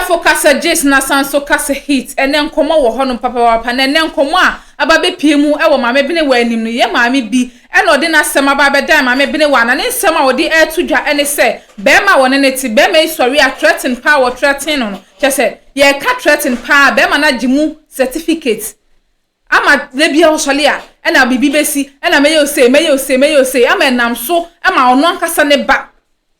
Abɛɛfo kasa gist na san so kasa hit. Ɛnɛ nkɔmmɔ wɔ hɔnom papaapa, na ɛnɛ nkɔmmɔ a aba bɛpie mu wɔ Maame Benewa anim no, yɛ maame bi ɛna ɔde n'asɛm aba abɛdan Maame Benewa, na ne nsɛm a ɔde ɛreto dwa ɛne sɛ bɛrima a wɔne ne te, bɛrima yi sɔre a, threaten paa wɔ threaten no. Kyɛ sɛ yɛreka threaten paa, bɛrima no agye mu certificate ama da bia ɔsɔre a, ɛna biribi bɛsi, ɛna mɛyɛ ose, mɛyɛ ose, mɛyɛ ose, ama ɛnam so ama ɔno ankasa ne ba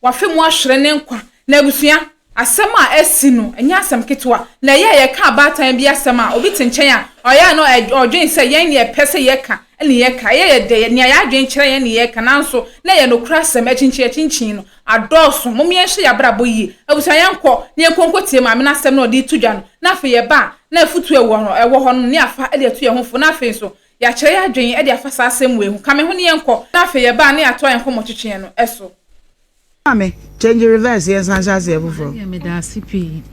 wafe mu ahwere ne nkwa. Na abusua, asɛm a ɛsi no ɛnyɛ asɛm ketewa, na ɛyɛ a yɛka abaatan bi asɛm a, obi te nkyɛn a ɔyɛ a no ɔdwen sɛ yɛn ne yɛpɛ sɛ yɛka ɛne yɛka, ɛyɛ yɛ dɛ, nea yɛadwen kyerɛ yɛn ne yɛka, nanso na yɛ nokora asɛm. Akyinkyin akyinkyin no adɔɔso. Mom yɛnhyɛ yɛ abrabɔ yie. Abusua, yɛnkɔ ne yɛnkɔ tie maame no asɛm na ɔde to dwa no, na afei yɛba a, na afutu ɛwɔ hɔ no ne afa ɛde ato yɛn ho fo, na afei nso yɛakyerɛ yɛ adwen ɛde afa saa asɛm wei ho. Ka me ho ne yɛnkɔ, na afei yɛba a, ne yɛatoa yɛn nkɔmmɔ twetweɛ no ɛso. Maame, change reverse, yɛn san hyɛ aseɛ foforɔ. Ɛyɛ, meda ase pii.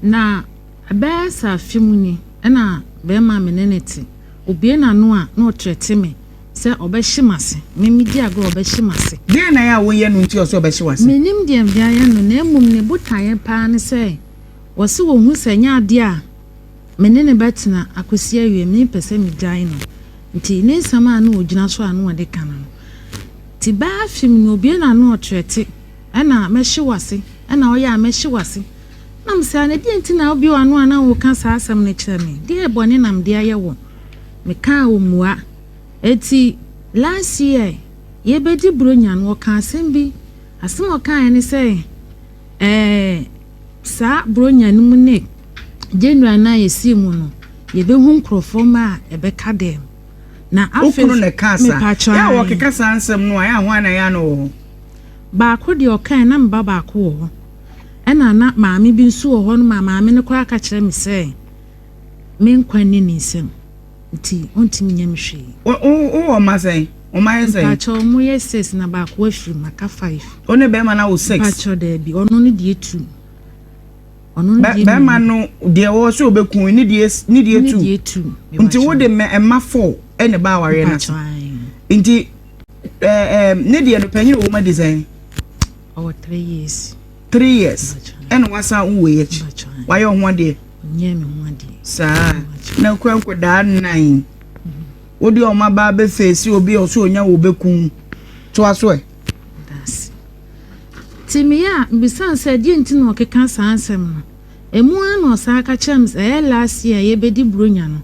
Na ɛbɛyɛ sɛ afe mu ni ɛna bɛrima me ne ne te obie n'ano a, na ɔtrɛte me sɛ ɔbɛhye m'ase. Me medi agorɔ, ɔbɛhye m'ase. Deɛ na yɛ a woyɛ no nti ɔsɛ ɔbɛhye w'ase? Menim deɛ mede ayɛ no, na mmom ne botaeɛ paa ne sɛ wɔse wɔhu sɛ ɛnyɛ adeɛ a me ne ne bɛtena akɔsi awie. Mempɛ sɛ megyae no, nti ne nsɛm a na ɔgyina so a na ɔde ka no, nti bɛɛ afe mu no, obie n'ano ɔtrɛte, ɛna mɛhye w'ase, ɛna ɔyɛ a mɛhye w'ase. Nam sɛ na deɛ nti na wobie w'ano a na woka saa asɛm no kyerɛ me deɛ, bɔne nam de ayɛ wɔ mekaa wɔ mmua. Eti last year yɛbɛdi Buronya no, wɔka asɛm bi. Asɛm a ɔkaeɛ ne sɛ saa Buronya no mu ne January no a yɛsii mu no, yɛbɛhu nkurɔfoɔ ma a ɛbɛka dɛm na afei wokunu na ɛka saa? Mepatwa. Yɛ a wɔkeka saa nsɛm no a, ɛyɛ a hwan na ɛyɛ ano wɔ hɔ? Baako deɛ ɔkae na meba baako wɔ hɔ, ɛna na maame bi nso wɔ hɔ no, ma maame no koraa ka kyerɛ me sɛ me nkwa nni ne nsam, nti ɔntumi nyɛ me hwee. Wowɔ mma sɛn? Ɔma yɛ sɛn? Mpakyɛw, ɔmo yɛ six, na baako afiri mu, aka five. Wo ne bɛrima no awo six? Mpakyɛw, daabi, ɔno no deɛ two, ɔno no deɛ bɛrima no deɛ wɔwɔ sɛ ɔbɛku ne deɛ, ne deɛ ne two. Deɛ two. Nti wode mma four ɛne ba awareɛ no ase? Mpakyɛw, ae. Nti ɛɛ ɛɛ ne deɛ no, panyin wɔ mu adi sɛn? Ɔwɔ 3 years. 3 years. Mpakyɛw. Ɛna wasan wo wei akyi? Mpakyɛw, ae. Wayɛ wo ho adeɛ? Ɔnyɛ me ho adeɛ. Saa na kura nkɔdaa nnan, wode ɔmo aba abɛfeesi obi a ɔsɛ onya wo bɛku toa so ɛ? Daase. Nti meyɛ a mbisa sɛ deɛ nti na ɔkeka saa nsɛm no emu ara, na ɔsan ka kyerɛ me sɛ ɛyɛ last year yɛbɛdi Buronya no,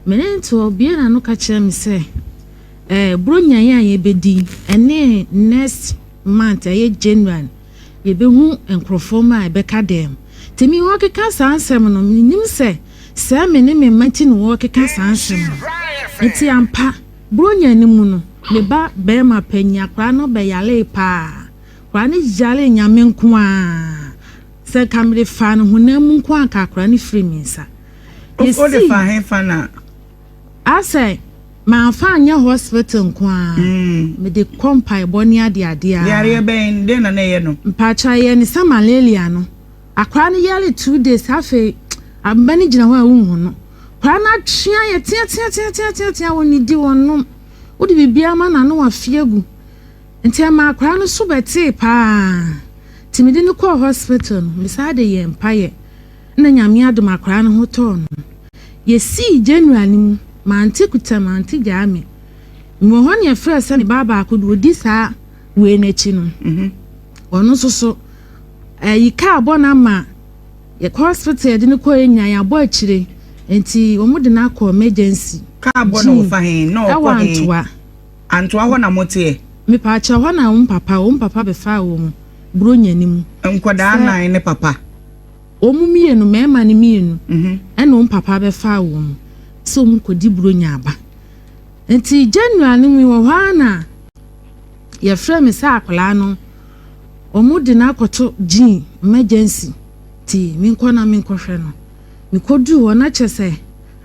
mene nti ɔbie na no ka kyerɛ me sɛ Buronya yi a yɛbɛdi ɛne next month, ɛyɛ January, yɛbɛhu nkurɔfoɔ ma a ɛbɛka dɛm. Nti me wɔkeka saa nsɛm no, menim sɛ sɛ me ne me mma nti na wɔkeka saa nsɛm no. Nti ampa, Buronya no mu no, me ba bɛrima panyin akwaraa no bɛyaree paa. Akwaraa no yare Nyame nko a sɛ nka mede fa no honam mu nko a, nka akwaraa no firi me nsa. Wode fa he fa na? Asɛ mamfa anyɛ hospital nko a, mede kɔ mpaebɔ ne adeade a. Yareɛ bɛn den na na ɛyɛ no? Mpakyɛ, yɛ ne sɛ malaria no. Akwaraa no yare 2 days, afei aba no gyina hɔ a wonhu no. Akwaraa no atwea yɛ teateateateatea, wɔn nidi, wɔn nom, wode biribiara ma n'ano wafe agu. Nti ɛma akwaraa no so bɛtee paa. Nti mede no kɔɔ hospital no, mesaa de yɛ mpayɛ na Nyame adom, akwaraa no ho tɔɔ no. Yɛsii January no mu, mante kuta mante gyaa me mewɔ hɔ ne yɛfrɛ sɛ ne ba baako de ɔdi saa wei n'akyi no, ɔno nso so ɛyi kaa bɔ no ama yɛkɔ hospital. Yɛde no kɔɔ yɛ nyinaa, yɛabɔ akyire, nti wɔn de no akɔ emergency. Kaa bɔ no wɔfa he na ɛwɔ ɔkɔ he? Antoa. Antoa hɔ na moteɛ? Mepaakyɛ, hɔ na wɔn papa bɛfaa wɔn Buronya no mu. Nkɔdaa nan ne papa? Wɔn mmienu, mmarima no mmienu, ɛna wɔn papa bɛfaa wɔn sɛ wɔn kɔdi Buronya aba. Nti January no mu wɔ hɔ ara na yɛfrɛ me sɛ akwadaa no, wɔn de no akɔto gene emergency, nti menkɔ na menkɔhwɛ no. Mekɔduu hɔ na kyerɛ sɛ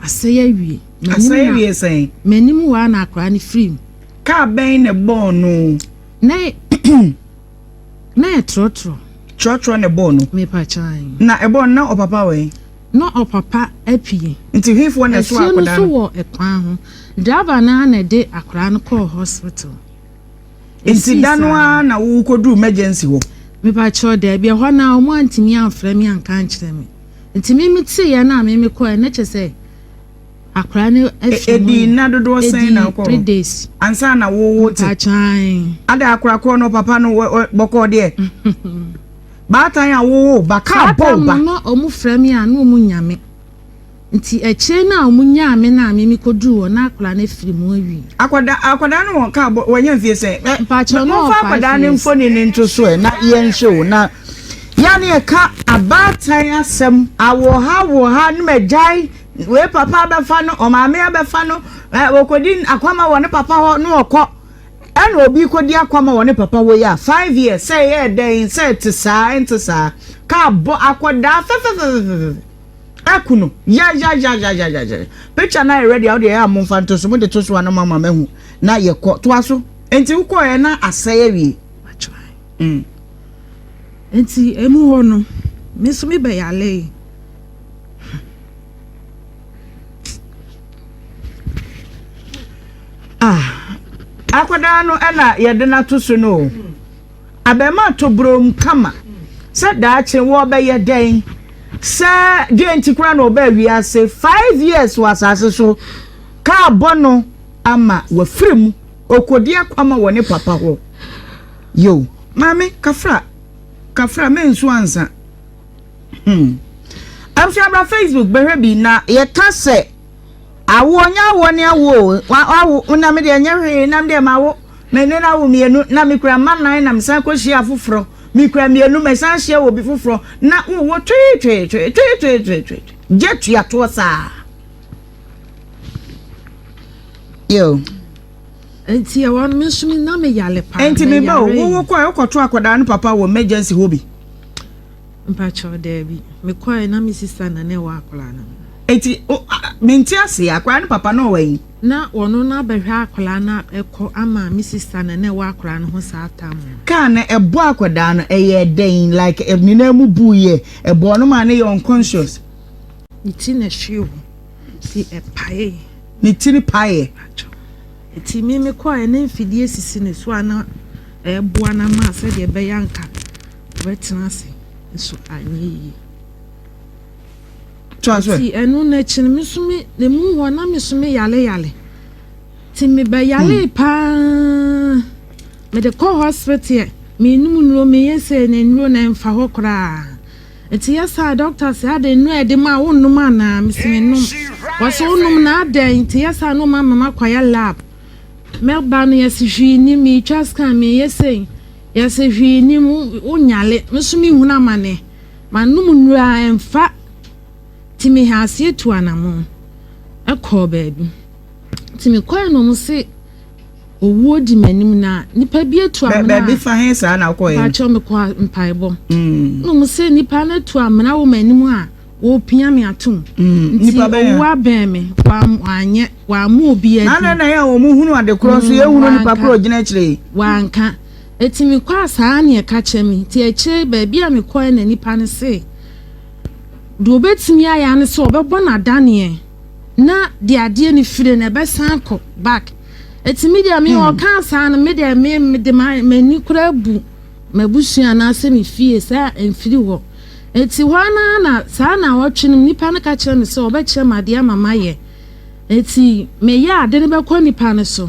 asɛe awie. Asɛe awie sɛn? M'anim hɔ ara na akwadaa no firi mu. Kaa bɛn na ɛbɔɔ no? Na yɛ trɔtrɔ. Trɔtrɔ na ɛbɔɔ no? Mepakyan. Na ɛbɔɔ no na ɔpapa wɔ he? Na ɔpapa apue. Nti hwefoɔ na ɛso Efie no akwadaa so no? wɔ ɛkwan ho. Driver no ara na ɛde akwadaa no kɔɔ hospital. Nti Esii da no saa. ara na wokɔduru emergency hɔ? Mepakyɛw, daabi, ɛhɔ na wɔn antumi amfrɛ me anka ankyerɛ me. Nti me meteeɛ no a me mekɔɛ na kyerɛ sɛ akwadaa no afiri mu. Ɛdii nna dodoɔ sɛn na wokɔ hɔ? 3 days. Ansa na wo te? Mpakyɛw. Ada akora korɔ no papa no bɔkɔɔ deɛ? Baatan a wowo ba kaa bɔ wo ba. Saa tam no na ɔmo frɛ me a na ɔmo nya me. Nti akyire no a ɔmo nyaa me no a me mekɔduruu hɔ na akwadaa no afiri mu awie. Akwadaa akwadaa no wɔ kaa bɔ wanya mfie sɛn? Mpakyɛw na ɔwɔ Momfa 5 akwadaa no years. mfoni no nto so ɛ na yɛnhwɛ o na yɛ a na yɛka abaatan asɛm awɔ ha wɔ ha no magyae wei papa abɛfa no ɔmaame abɛfa no ɛ wɔkɔdi akwama wɔ ne papa hɔ na ɔkɔ ɛna obi kɔdi akwama wɔ ne papa hɔ yi a 5 years sɛ ɛyɛ dɛn sɛ ɛte saa ɛnte saa kaa bɔ akwadaa fɛfɛfɛfɛfɛ aku no yayayayayaya picture na ayɛ ready a wode ɛyɛ a momfa nto so mode to so a na mama mahu na yɛkɔ toa so nti wokɔɛ na asɛe awie. Nti emu hɔ no me nso mebɛyaree. Ah, akwadaa no ɛna yɛde no ato so no o. Abɛɛmaa to brom kama sɛ daakye wɔbɛyɛ dɛn sɛ deɛ nti koraa na ɔbaa wiase 5 years wɔ asase so kaa bɔ no ama wafiri mu okodi akwama wɔ ne papa hɔ. Yo, maame kafra kafra mensu ansa. Abusua bra Facebook bɛhwɛ bi na yɛka sɛ awoɔ nyɛ awoɔ ne awoɔ o awo na me deɛ nyɛ hwee na me deɛ mawo me ne no awo mmienu na mekura mma nan na mesan kɔhyia afoforɔ mekura mmienu mesan hyia wɔ bi foforɔ na wowɔ twee twee twee twee twee twee twee gye tuatoɔ saa. Yo. Nti ɛwɔ no me nso me na me yale paa. Nti me ba o wowo kɔ a wokɔto akwadaa no papa wɔ emergency hɔ bi. Mpakyɛw daabi mekɔɛ na me sista na na ɛwɔ akwadaa no. Eti mente ase akwadaa no papa no ɔwɔ yi. Na ɔno no abɛhwɛ akwadaa no ɛkɔ ama me sista na na ɛwɔ akwadaa no ho saa tam no. Kaa no ɛbɔ akwadaa no ɛyɛ dɛn like ne nan mu bu yɛ ɛbɔ no ma ne yɛ unconscious. Ne ti na ɛhwee hɔ ti ɛpae. Ne ti no paeɛ. Eti me mekɔɛ ne mfidie sisi ne so a na ɛboa no ama sɛdeɛ ɛbɛyɛ anka ɔbɛtena ase nso anyɛ yie. Nti ɛno n'akyi no me nso me emu hɔ na me nso me yale yale. Nti mebɛyale paa mede kɔ hospital menum nnuro meyɛ sɛ na nnuro na ɛmfa hɔ koraa. Nti yɛ saa doctor sɛ adɛn nnuro a ɛde ma wo nnom anaa mesi mennom. Wɔsɛ wonom na adɛn nti yɛ saa na ɔma mama kɔyɛ lab. Mɛba no yɛsi hwee nim metwa scan meyɛ sɛn yɛsɛ hwee nim wonyale me nso mehunu amane. Manom nnuro a ɛmfa nti meha aseɛ tu anamo ɛkɔɔ baabi. Nti mekɔɛ no ɔmo se owuo di m'anim na nipa bi atu amena. Baabi fa he saa na wokɔɛ no? Mpakyɛw mekɔ mpaebɔ. Na ɔmo se nipa no atu amena wɔ m'anim a wɔpia me atom. Nti owuo abɛn me wanyɛ wamma obi adi. Na na yɛ a wɔn hunu ade korɔ nso yɛhunu nipa korɔ gyina akyire yi. Wanka. Eti mekɔ a saa ne ɛka kyerɛ me. Nti akyire baabi a mekɔɛ na nipa no se deɛ obetumi ayɛ ano sɛ ɔbɛbɔ n'adaneɛ na deɛ adeɛ no fire no ɛbɛsan kɔ back. Eti mi deɛ mi ɔka saa no mi deɛ mi mi de ma m'ani kora bu m'abusua anaasɛ me fie sɛ mfiri hɔ. Eti hɔ naa na saa na ɔtwe no nipa no ka kyerɛ me sɛ ɔbɛkyerɛ me adeɛ ama mayɛ. Eti meyɛ ade no bɛkɔ nipa no so.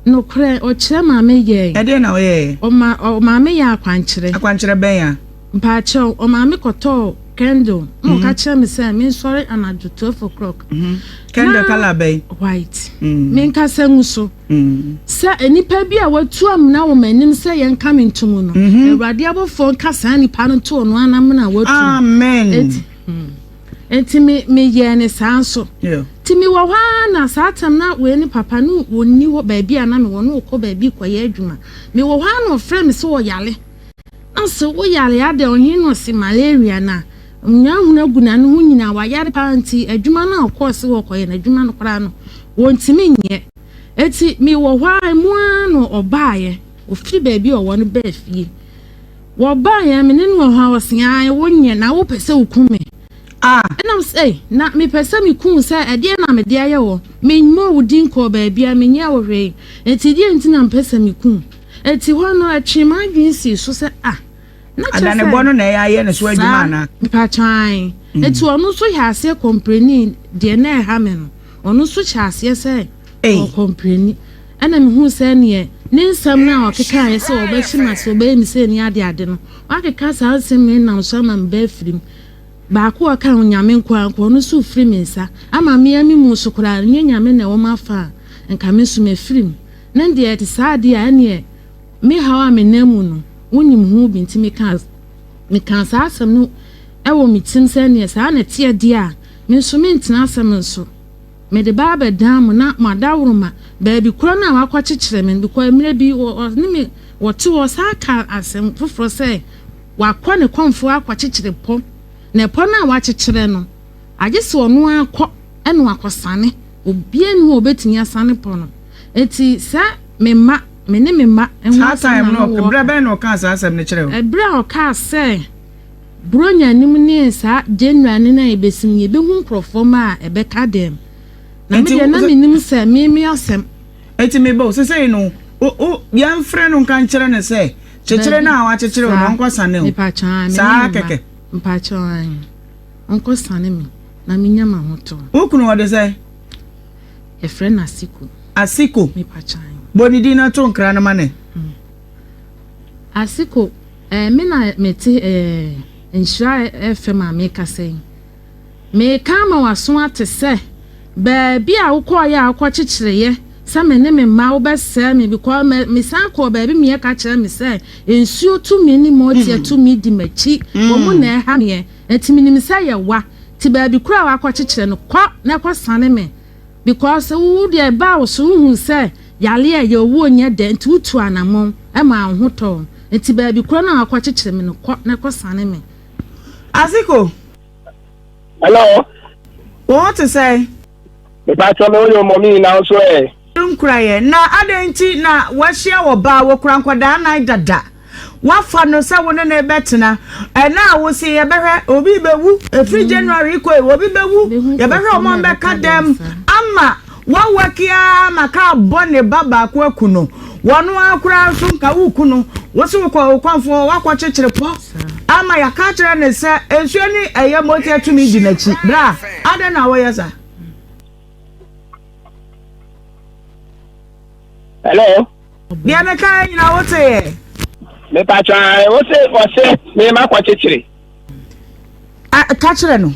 Nokorɛ ɔkyerɛ maame yɛ. Ɛdeɛ na ɔyɛɛ? Ɔma ɔmaame yɛ akwankyerɛ. Akwankyerɛ bɛn a? Mpakyɛw ɔmaame kɔtɔɔ candle na ɔka kyerɛ me sɛ mensɔre anadwo 12 o'clock. Candle colour bɛn? White. Menkasa ngu so. Sɛ nipa bi a watu amena wɔ m'anim sɛ yɛnka me ntom no, Awurade abɔfoɔ nka saa nipa no nto ɔno ara amena a watu. Amen. Enti me meyɛɛ ne saa nso. Nti mewɔ hɔ ara na saa tam na wei ne papa no wɔnni hɔ baabi a na mewɔ no wɔkɔ baabi kɔyɛ adwuma. Mewɔ hɔ ara na ɔfrɛ me sɛ ɔyare. Na ɔse woyare adɛn ɔhe na ɔse malaria na nwanhunu agu n'ano ho nyinaa wayare paa nti adwuma no a ɔkɔɔ sɛ wɔkɔyɛ no adwuma no koraa no wɔntumi nyɛ. Enti mewɔ hɔ ara mu ara na ɔbaeɛ ɔfiri baabi a ɔwɔ no baa fie. Wɔbaeɛ me ne no wɔ hɔ a ɔse ae wonyɛ na wopɛ sɛ woku me. Ɛnam sɛ na mepɛ sɛ meku wo sɛ ɛdeɛn na mede ayɛ wɔ memmɔɔ wo din kɔɔ baabia menyɛɛ wo hwee enti deɛn nti na mepɛ sɛ meku wo. Enti hɔ no ɛtwee m'adwene sii so sɛ ah na kyerɛ sɛ Adanebɔ no na ɛyɛ ayɛ ne so adwuma saa anaa? mepakyɛw ae. Enti ɔno nso hyɛɛ aseɛ kɔmpleni deɛ na ɛha me no, ɔno nso hyɛɛ aseɛ sɛ ɔrekɔmpleni. Ɛna mehuu sɛ neɛ ne nsɛm no a ɔkekaeɛ sɛ ɔbɛhye me ase, ɔbɛyɛ me sei ne adeade no, wakeka saa nsɛm wei nam so ama me ba afiri mu. Baako a ɔka ho, Nyame nko ara nko, ɔno nso refiri me nsa ama me ara me mu nso koraa no, nyɛ Nyame na ɛwɔ m'afa a, nka me nso mafiri mu. Na deɛ ɛte saa deɛ a, ɛneɛ me haw a menam mu no, wonim ho bi, nti mekaa mekaa saa asɛm no wɔ me tirim sɛ ɛneɛ saa na ɛteɛ deɛ a, me nso mentena asɛm nso. Mede ba abɛdan mo na mo adaworoma baabi korɔ no a wakɔkyekyere me no, because mmerɛ bi ɔne me wɔte hɔ ɔsan kaa asɛm foforɔ sɛ wakɔ ne kɔmfoɔ akɔkyekyere pɔ, na ɛpɔ no a wakyekyerɛ no, agye sɛ ɔno ara kɔ na wakɔsane, obiara nni hɔ a ɔbɛtumi asane pɔ no. Enti sɛ me mma, me ne me mma ho Saa asɛm time na no, na wɔreka. berɛ bɛn na ɔkaa saa asɛm no kyerɛɛ wo? Ɛberɛ a ɔkaa sɛ Buronya no mu ne saa January no a yɛbɛsi mu yɛbɛhu nkorɔfoɔ ma a ɛbɛka dɛm. Na me Enti deɛ na wo- menim sɛ me me asɛm. Enti meba o, sesei no, wo, wo, yɛmfrɛ no nka nkyerɛ no sɛ, kyekyere Baabi, no a wakyekyere wo no, saa, ɔnkɔsane o. mepakyɛw ae, me ne Saa me mma, kɛkɛ. mpakyɛw ae, ɔnkɔsane me na menya m'ahotɔ. Wo kunu ɔde sɛn? Yɛfrɛ no Asiko. Asiko. Mepakyɛw ae. Bɔ ne din na to nkra no ma no. Asiko, eh, me na mete eh, Nhyira FM a merekasa yi. Mereka ama w'aso ate sɛ baabi a wokɔeɛ a wokɔkyekyereeɛ sɛ me ne me mma wobɛsɛe me because me mesan kɔɔ baabi meɛ ka kyerɛ me sɛ nsuo tumi ne mɔɔtia tumi di m'akyi wɔn na ɛha meɛ nti menim sɛ yɛ wa nti baabi koro a wakɔkyekyerɛ no kɔ na kɔsane me Because wo deɛ ɛbaa wo so wohuu sɛ yareɛ a ɛyɛ owuo nyɛ dɛ nti wotuu anamɔn maa wo ho tɔɔ wo nti baabi korɔ no a wakɔkyekyere me no kɔ na kɔsane me. Aziko. Hello. Wo ho te sɛn? Mepakyɛ me ho yɛ mɔmi na wo nso ɛ? Nkura yɛ na adɛn nti na wahyia ɔbaa wɔkura nkwadaa nan dada Woafa no sɛ wo ne no rebɛtena. Ɛnnɛ a wose yɛbɛhwɛ, obi rebɛwu. Ɛfiri January rekɔ yi, obi bɛwu. Yɛbɛhwɛ wɔn a wɔbɛka dɛm ama wɔawɔke ara ma kaa bɔ ne ba baako aku no. Wɔn ara koraa nso nka woreku no. Wose wokɔ wo kɔmfoɔ hɔ, woakɔkyekyere pɔ ama yɛaka akyerɛ no sɛ nsuo ne ɛyɛ mogya tumi di n'akyi. Bra, adɛn na woyɛ saa? Hello. Deɛ mekaeɛ nyina woteeɛ? Mepatwa ae, wo se ɔse me ma kɔ kyekyere. Ka kyerɛ no.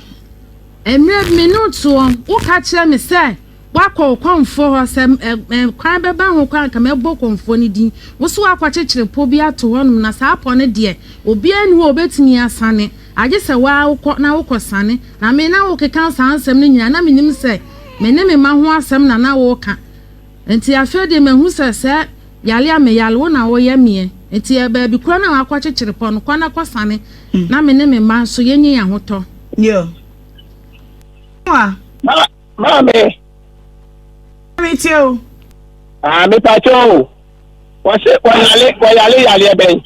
Mmerɛ bi me ne wo toɔ, wo ka kyerɛ me sɛ woakɔ wo kɔmfoɔ hɔ, sɛ kwan bɛba ho koraa anka mɛbɔ kɔmfoɔ no din. Wo se woakɔ kyekyere pɔ bi ato hɔnom na saa pɔ no deɛ obiara nni hɔ a ɔbɛtumi asane, agye sɛ wo ara wokɔ na wokɔ sane. Na me na wokeka saa nsɛm no nyinaa na menim sɛ me ne me mma ho asɛm na na woreka. Enti afei deɛ mahu sɛ sɛ yare a meyare, wo na woyɛ meɛ. Enti yɛ baabi korɔ no a wakɔkyekyere pɔ no, kɔ na kɔsane, na me ne me mma nso yɛnyɛ yɛn ahotɔ. Yo. Ma, maame. Maame tie o. Ah, mepakyɛ o. Wɔse wɔyale, wɔyale yareɛ bɛn?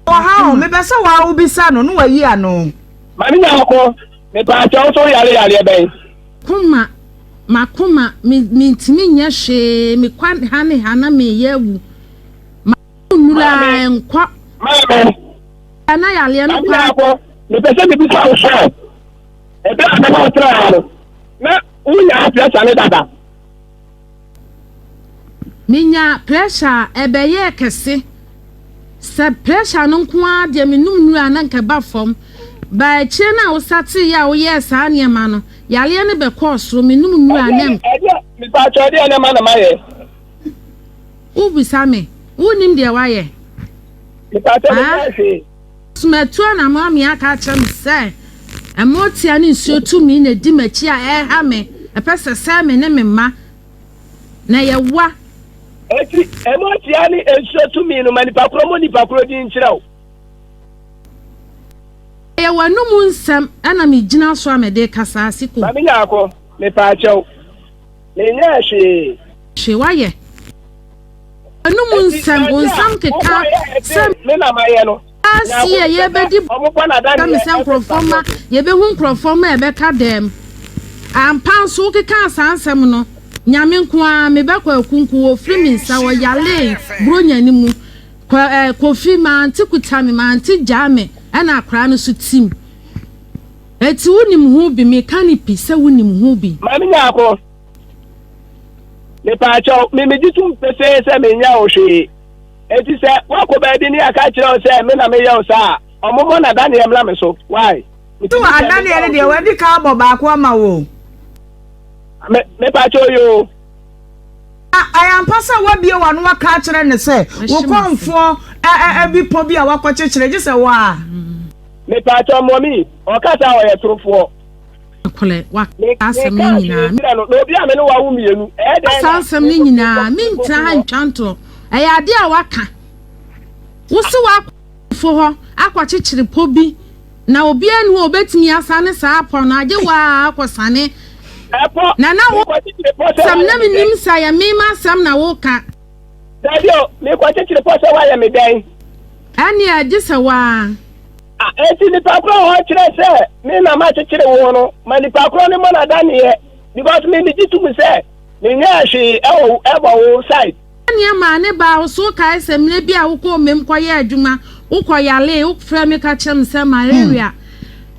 Wɔ ha o, mepɛ sɛ waa wobisa no na wayi ano. Maame Nyarko, mepakyɛ wo so woyale yareɛ bɛn? Koma, M'akoma, me, mentumi nyɛ hwee, mekɔ ha ne ha na mereyɛ awu. M'ano nnuru a, ɛnkɔ. Maame. Na yareɛ no Maame kɔ. Nyarko, mepɛ sɛ mebisa wo sɛ, ɛberɛ a mene wo tenaa ha no, na wonyaa pressure no dada? Menya pressure a, ɛbɛyɛɛ kɛse. Sɛ pressure no nko ara deɛ menom nnuru a na nka ɛba fam. But akyire no a wosateeɛ a woyɛɛ saa nneɛma no, yareɛ no bɛkɔɔ soro. Menom nnuru a na. Ɛdeɛ, mepaakyɛw ɛdeɛ nneɛma na mayɛ? Wobisa me? Wonnim deɛ woayɛ? Mepaakyɛw menyɛɛ hwee. So matu anammɔn ama aka akyerɛ me sɛ ɛmotia ne nsuo tumi na ɛdi m'akyi a ɛreha me, ɛpɛ sɛ ɛsɛe me ne me mma, na ɛyɛ wa. Enti ɛmotia ne nsuo tumi no, ma nipa korɔ mmɔ nipa korɔ din nkyerɛ wo. Ɛyɛ w'anomu nsɛm na megyina so a mede rekasa, Asiko. Maame Nyarko, mepaakyɛw, menyɛɛ hwee. Hwee, woayɛ. W'anomu nsɛm, wo nsɛm keka sɛ Wiase a yɛrebɛdi bɔne me sɛ nkurɔfoɔ mma, yɛbɛhu nkurɔfoɔ mma a ɛbɛka dɛm. Ampa nso wokekaa saa nsɛm no, Nyame nko ara, me ba Kwaku nko, wɔfiri me nsa, wɔyalee Buronya no mu. Kwa, eh, Kofi, mante kuta me, mante gyaa me, ɛna akwaraa no so tim. Eti wonim ho bi, meka no pi sɛ wonim ho bi. Maame Nyarko, mepaakyɛw, me megye tom pefee sɛ menyɛɛ wo hwee. Eti sɛ woakɔ baabi ne aka akyerɛ wo sɛ me na meyɛ wo saa a, ɔmo mmɔ n'adaneɛ mmra me so. Why? So adaneɛ no deɛ wadi kan abɔ baako ama wo o. Me, mepaakyɛw yoo. Na ɛyɛ ampa sɛ woabue w'ano aka akyerɛ no sɛ wo kɔmfoɔ ɛ ɛ bi pɔ bi a woakɔkyekyere gye sɛ wo a. Mepaakyɛw mɔmi, ɔkasa a ɔyɛ torofoɔ. Nokorɛ, waka asɛm no nyinaa. Menkaa hwee nkyerɛ no, na obi a me ne wo awo mmienu, ɛyɛ dɛn na. Saa asɛm no nyinaa, mentena ha ntwa ntorɔ. Ɛyɛ adeɛ a waka. Wo se woakɔ fo hɔ akɔkyekyere pɔ bi, na obiara nni hɔ a ɔbɛtumi asane saa pɔ no, agye wo ara akɔsane. Ɛpɔ, Na na wo mekɔkyekyere pɔ sɛ asɛm, na woayɛ me dɛn? menim sɛ ɛyɛ me m'asɛm na woka. Dabi o, mekɔkyekyere pɔ sɛ woayɛ me dɛn? Ɛnneɛ, gye sɛ wo ara. A Enti nipa korɔ a ɔkyerɛ sɛ me na makyekyere wo no, ma nipa korɔ no mmɔ no adaneɛ because me megye tom sɛ menyɛɛ hwee ɛwɔ ɛwɔ wo side. Sɛnea maa ne baa wo so wokae sɛ mmerɛ bi a wokɔɔ mmam kɔyɛɛ adwuma wokɔ yalee wofrɛɛ me ka kyerɛ me sɛ malaria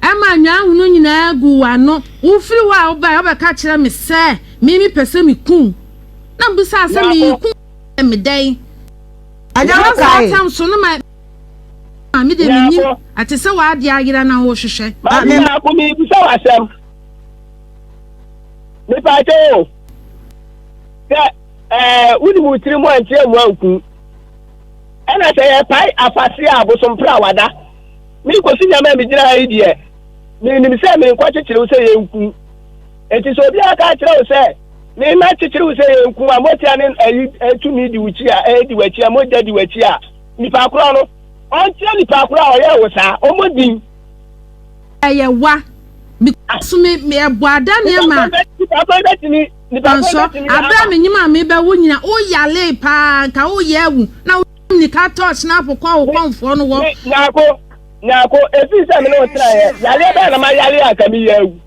ɛma nnwan hunu nyinaa guu w'ano wofiri hɔ a wobae wobɛka kyerɛ me sɛ me mepɛ sɛ meku wo na mebisaa sɛ mereku wo me dɛn Agya Saa wokae. tam so no ma Maame de menim ɛte sɛ w'adeɛ ayera na wohwehwɛ. Maame baako mebisa wo asɛm. Mepaakyɛ o. Sɛ ɛɛ wonim wo tiri mu ankyerɛ mu anku. Ɛna sɛ yɛpae afase a bosompra wada. Me kɔsi nyame a megyina ha yi deɛ menim sɛ menkɔ kyekyere wo sɛ yɛnku. Enti sɛ obi aka akyerɛ wo sɛ me na kyekyere wo sɛ yɛnku a motia ne ɛyi tumi di wo kyi a ɛdi w'akyi a mogya di w'akyi a Nipa korɔ no, ɔnkyerɛ nipa korɔ a ɔyɛɛ wo saa, ɔmmɔ din. Ɛyɛ wa because me me ɛbɔ adaneɛ ma. Nipa korɔ bɛtumi nipa korɔ Nso bɛtumi abere a aba. me nyim a me bɛ wo nyina wo yalee paa nka wo yɛ awu na wo nika torch na apokɔ wo kɔnfoɔ no wɔ. Me Nyarko Nyarko efiri sɛ me ne wo tenaeɛ yareɛ bɛn na ma yare a nka me yɛ awu.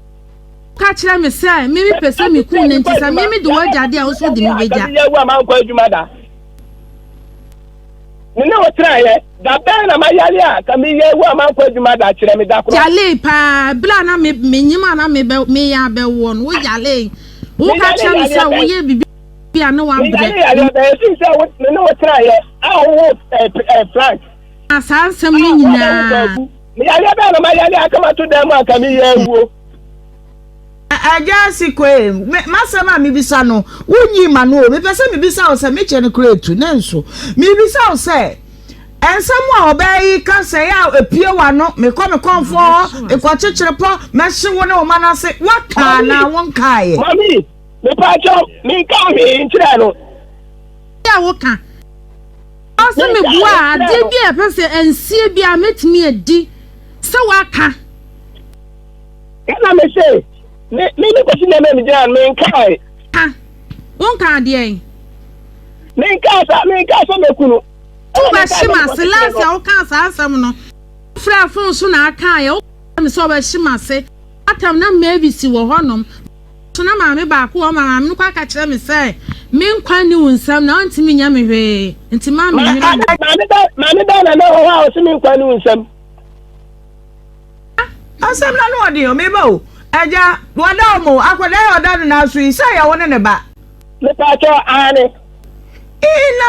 Ka kyerɛ me sɛ me me pɛ sɛ me kum no nti sɛ me me de wo agya deɛ a wo nso wode me Nka bɛgya. me yɛ awu a mankɔ adwuma da. Me ne wo tenaeɛ, da bɛn na mayare a ka meyɛ awu a mankɔ adwuma da? Kyerɛ me da korɔ. Yalee paa, berɛ a na me menyim a na mebɛ meyɛ abɛwoɔ no, wo yalee. Wo ka Meyare kyerɛ me yareɛ sɛ bɛn? woyɛ biribi a na wabrɛ. Meyare yareɛ bɛn? Ɛfiri sɛ wo me ne wo tenaeɛ a wowoo eh, eh, Frank. Na saa nsɛm A no woabɛwo nyinaa. Kwaku. Meyareɛ bɛn na mayare a ka mato dan mu a ka meyɛ awuo? Agya Asikoe, me, m'asɛm a mebisa no, wonyii m'ano o. Mepɛ sɛ mebisa wo sɛ, me kyɛ no koraa etu, nanso mebisa wo sɛ, nsɛm a ɔbaa yi ka sɛ ɛyɛ a epue w'ano, mekɔ me kɔmfoɔ hɔ, mekɔkyekyere pɔ, mɛhye wo ne wo mma no ase, woaka anaa wonkaeɛ? Mami, mepaakyɛw, menkaa hwee nkyerɛɛ no. A woka. Ɔsɛ meboa a, adeɛ bi a ɛpɛ sɛ ɛnsie bi a mɛtumi adi sɛ woaka. Ɛna me se, me me me kɔsi nneɛma a megyina no menkae. Ka, wonkaa deɛn? Menkaa sa menkaa sɛ mɛku no. Wobɛhye m'ase last a wokaa saa asɛm no wofrɛɛ fon so na akaeɛ woka me sɛ wobɛhye m'ase atam na Mavis wɔ hɔnom so na maame baako wɔ hɔ ma maame no kɔ aka kyerɛ me sɛ me nkwa nni wo nsam na ɔntumi nyɛ me hwee nti ma me nwene Maame bɛn maame bɛn na na ɛwɔ hɔ a ɔse me nkwa nni wo nsam? Asɛm no ano ɔden o, me ba o. Agya, wɔda wo mo, akwadaa yi a ɔda no nan so yi, sɛ ɛyɛ wo ne ne ba? Mepaakyɛw, aane. Ii, na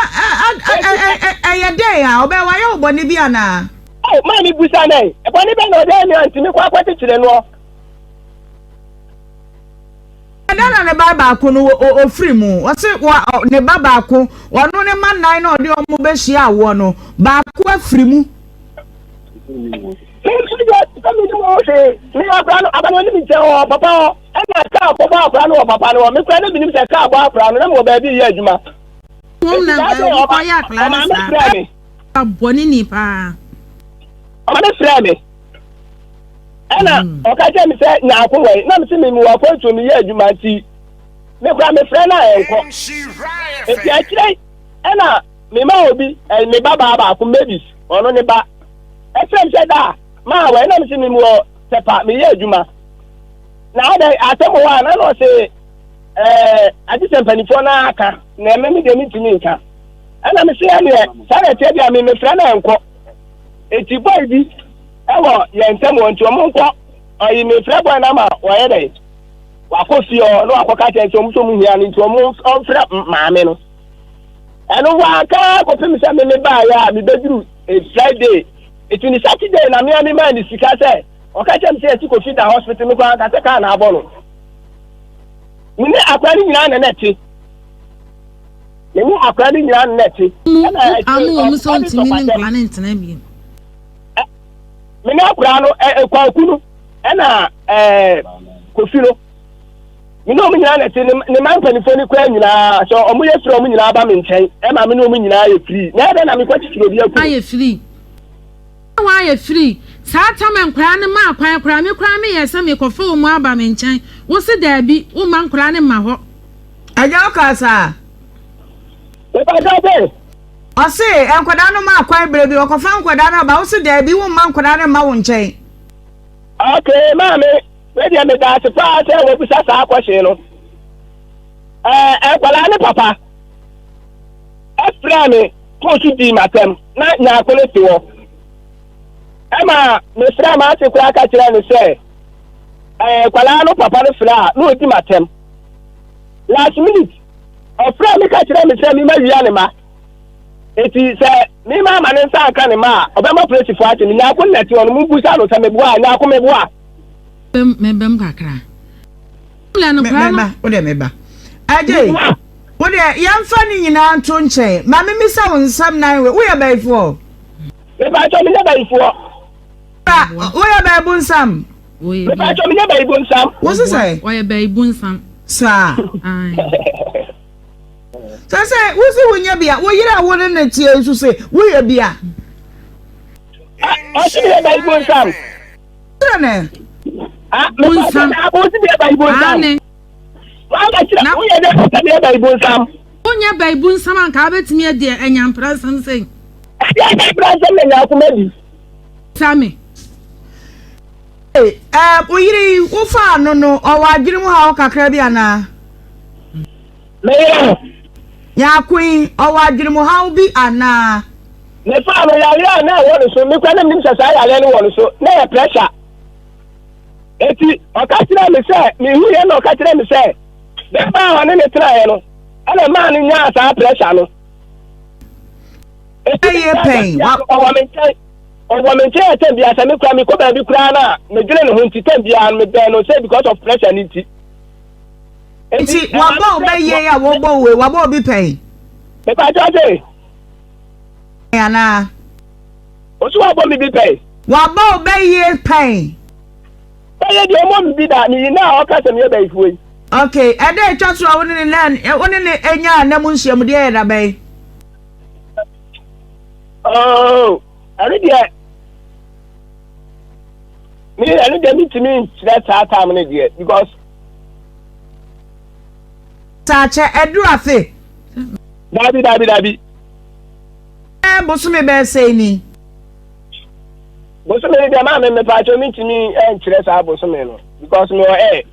ɛyɛ dɛn a, ɔbɛyɛ wayɛ wo bɔne bi anaa? Oh, maame busa no ɛ, bɔne bɛn na ɔde ayɛ me a nti mekɔ akɔkyekyere noɔ? Ɛda na ne ba baako no ɔfiri mu. Ɔse ne ba baako, ɔno ne mma nnan na ɔde wɔn bɛhyia awoɔ no, baako afiri mu. Sɛ menim ho hwee me akora no aba no ɔnim nkyɛn wɔ papa hɔ ɛna kaa kɔbɔ akora no wɔ papa no hɔ me kora no menim sɛ kaa bɔ akora no na mewɔ baabi yɛ adwuma Wɔn na wɔkɔyɛ akora no saa bɔne ni paa. Ɔma me frɛ me ɛna ɔka kyerɛ me sɛ nyaako wɔ yi na me se me mewɔ akwantuo meyɛ adwuma nti me kora me frɛ no a ɛnkɔ nti akyerɛ ɛna Mema obi, ɛy, me ba baa baako, Mavis, ɔno ne ba. Ɛfrɛ me sɛ da, maa wɔ, ɛna me se me wɔ Tɛpa, meyɛ adwuma. Na adɛn, asɛm wɔ hɔ a, na na ɔse, ɛɛ, agye sɛ mpanimfoɔ no aka, na ɛmɛ me deɛ mentumi nka. Ɛna me se ɛneɛ, saa na ɛteɛ deɛ me mefrɛ no ɛnkɔ. Eti boy bi ɛwɔ yɛn ntam wɔ nti ɔmo nkɔ. ɔyi mefrɛ bɔɔ no ama wɔyɛ dɛn wakɔ fie hɔ na wakɔka kyerɛ sɛ ɔmo sɛ ɔmo hia no nti ɔmo ɔmfrɛ maame no. Ɛno wanka kɔpem sɛ me mebaeɛ a mebɛduru eh, Friday ɛti ne Saturday na mea memaa ne sika sɛ ɔka kyerɛ me sɛ yɛsi Kofi da hospital me koraa nka sɛ kaa na abɔ no. Me ne akora no nyinaa na na ɛte. Me ne akora no nyinaa na na ɛte. Ɛna akyire ɔmo sɛ ɔntumi ne nkora ne ntena bio. Me ne akora no kwaku no ɛna ɛɛ Kofi no. Me ne ɔmo nyinaa na ɛte ne mma mpanimfoɔ no koraa nyinaa sɛ ɔmo yɛ firi ɔmo nyinaa ba me nkyɛn ɛma me ne ɔmo nyinaa yɛ firi. Na ɛdɛ na mekɔ kyekyere obi aku. Ayɛ firi. Na wayɛ free. Saa tam a nkwadaa no maa kwan koraa, me koraa meyɛɛ sɛ merekɔfa wɔn aba me nkyɛn, wo se daabi, womma nkwadaa no mma hɔ. Agya wo kaa saa? Mepakyɛw se. Ɔse nkwadaa no maa kwan berɛ bi ɔkɔfa nkwadaa no aba, wo se daabi womma nkwadaa no mma wo nkyɛn. Okay maame, wei deɛ medaase paa sɛ wabisa saa question no. Ɛɛ nkwadaa ne papa ɛfrɛɛ me kɔɔ so dii m'atɛm na nyaako no te hɔ. Ɛma mefrɛɛ m'ase koraa ka kyerɛɛ no sɛ ɛɛ nkwadaa no papa no frɛ a na ɔdi m'atɛm. Last minute ɔfrɛɛ me ka kyerɛɛ me sɛ mema wia ne ma. Eti sɛ mema ama ne nsa anka ne ma a ɔbɛma polisifoɔ akye me. Nyaako no na ɛte hɔ no mumbusa no sɛ meboa a nyaako meboa. Mebɛm kakra. Meba, wo deɛ meba. Agye, wo deɛ yɛmfa ne nyinaa nto nkyɛn. Ma memisa wo nsɛm nan wei. Woyɛ bayifoɔ? Mepakyɛ menyɛ bayifoɔ. Woyɛ bayi bonsam? Mepakyɛ menyɛ bayi bonsam. Wo se sɛ? Ɔyɛ bayi bonsam. Saa. Sɛ sɛ wo se wonyɛ bia, wo yere a wo ne ne teɛ nso se woyɛ bia. Ɔse meyɛ bayi bonsam. Kyerɛ ne. Ah, bonsam. Aane. Na woyɛ dɛ sɛ meyɛ bayi bonsam. Wonyɛ bayi bonsam anka wobɛtumi adi anyampra nsɛm sɛn. Ɛdi anyampra nsɛm na nyankoma di. Sami. Ee, ɛɛ, wo yere yi, wofaa no no, ɔwɔ adwene mu haw kakra bi anaa? Me yere no. Nyarko yi, ɔwɔ adwene mu haw bi anaa? Mefaa no, yareɛ a na ɛwɔ ne so, me koraa na menim sɛ saa yareɛ no wɔ ne so, na ɛyɛ pressure. Enti ɔka kyerɛɛ me sɛ, mehuiɛ na ɔka kyerɛɛ me sɛ, bɛrima a ɔne ne tenaeɛ no, ɛna ɛmaa no nyaa saa pressure no. Enti Ɛyɛ pɛn, wa. Ɔwɔ me nkyɛn, ɔwɔ me nkyɛn a tɛm biara sɛ me koraa mekɔ baabi koraa no a, medwene ne ho nti tɛm biara no mebɛn no sɛ because of pressure no nti. Nti wabɔ wo bɛ yie a wɔbɔ wo wei, wabɔ obi pɛn? Mepakyɛw se. Anaa? Osi wabɔ me bi pɛn. Wabɔ wo bɛ yie pɛn? Bɛyɛ deɛ ɔmmɔ me bi da, meyi no a ɔka sɛ meyɛ bayifoɔ yi. Okay, ɛda a ɛtwa so a wo ne ne na wo ne ne nyaa nna mu nhyiamudeɛ yɛ da bɛn? Oh, ɛno deɛ me ɛno deɛ mentumi nkyerɛ saa time no deɛ because. Saa kyɛ ɛduru afe. Dabi dabi dabi. Ɛɛ bosome bɛyɛ sɛn ni? Bosome no deɛ maa me mepaakyɛw mentumi nkyerɛ saa bosome no because mewɔ ɛɛ.